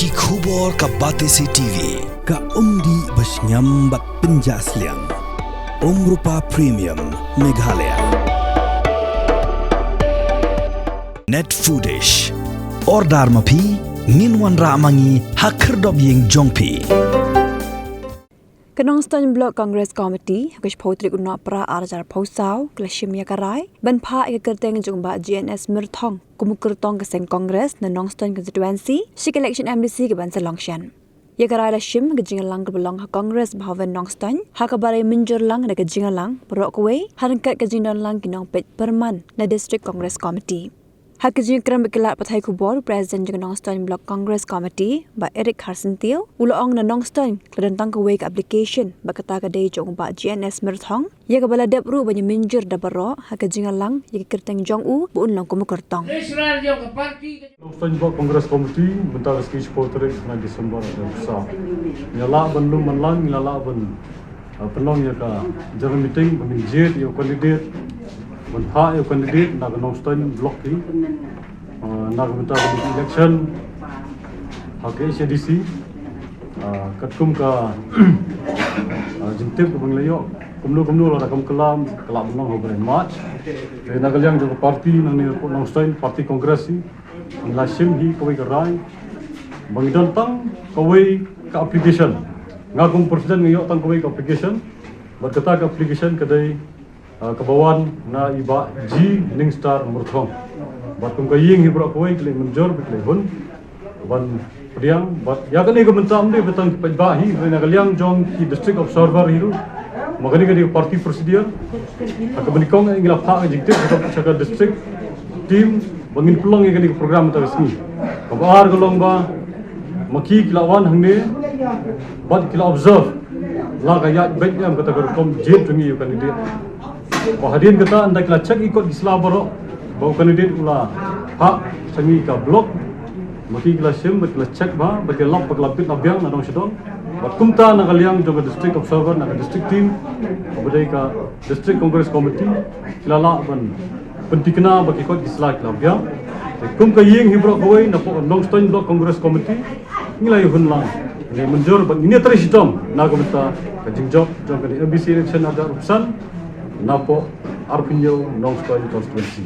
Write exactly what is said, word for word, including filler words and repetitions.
Ki khubor ka Batesi T V, ka umdih ba shngiam bad pynjah sliang. Umrupa Premium Meghalaya. Net Foodish. Order ma phi, ngin wanrah ma ngi ha khyrdop ïing jong phi. Ka Nongstoiñ Block Congress Committee, ha ka shiphew tarik u Nohprah ar hajar arphew saw, ka la shim ïa ka rai ban phah ïa ka kyrteng jong u Bah G N S Myrthong kum u kyrtong ka seng Congress na Nongstoiñ Constituency sha ka election M D C kaban sa long shen. Ïa ka rai la shim ha ka jingïalang kaba long ha Congress Bhavan Nongstoiñ, ha kaba la ïa mynjur lang da ka jingïalang baroh kawei, ha ryngkat ka jingdon lang ki nongpeit pyrman na District Congress Committee. Ha ka jingïakren bad ki lad pathai khubor, u President jong ka Nongstoiñ Block Congress Committee, Bah Eric Kharsyntiew, u la ong na Nongstoiñ ka la don tang kawei ka application, bad kata ka dei jong u Bah G N S Myrthong, ïa kaba la dep ruh ban ïa mynjur da baroh ha ka jingïalang ïa ka kyrteng jong u ba un long kum u kyrtong. Nongstoiñ Block Congress Committee, mynta ka sngi shiphew tarik na December, ngi la lah ban lum ban lang, ngi la lah ban, uh, pynlong ïa ka general meeting ba ngin jied ïa u candidate, ban phah ïa u candidate na ka Nongstoiñ Block hi, uh, na ka bynta ka election ha ka H A D C. Uh, katkum ka, uh, jingtip kaba ngi la ïoh, kumno kumno lada kam kylla, ka lah ban long ha u bnai March. Te na ka liang jong ka party nangne hapoh Nongstoiñ, party Congress hi, ngi la shim hi kawei ka rai ba ngi don tang kawei ka application. Nga kum president nga ïoh tang kawei ka application. Bad kata ka application ka dei, ah, kaba wan na i Bah G Ningstar Myrthong. Bad kum ka ïing hi baroh kawei ki la mynjur, ki la hun ban pdiang, bad ïa kane ka mynta ym dei ba tang ki paidbah hi, na ka liang jong ki district observer hi ruh. Ma kane ka dei ka party procedure. Ha kaba nyngkong ngi la phah ka jingtip sha ka district team ba ngin pynlong ïa kane ka program mynta ka sngi. Kaba ar ka long ba ma ki ki la wan hangne bad ki la observe la ka ïaid beit em kata ka rukom jied jong ngi ïa u candidate. Ba hadien kata ynda ki la check ïa ki kot ki sla baroh ba u candidate u la phah sha ngi ka block, ma ki ki la shim bad ki la check bha, bad ki la lap bad ki la bit la biang na dong sha dong. Bad kumta na ka liang jong ka district observer, na ka district team, kaba dei ka District Congress Committee, ki la lah ban pynthikna ba ki kot ki sla ki la biang. Te kum ka ïing hi baroh kawei napoh Nongstoiñ Block Congress Committee, ngi la ïa hun lang, ngi la mynjur bad ngin ïa trei shitom na ka bynta ka jingjop jong ka M D C election ar hajar arphew san napoh arphew hynñiew Nongstoiñ Constituency.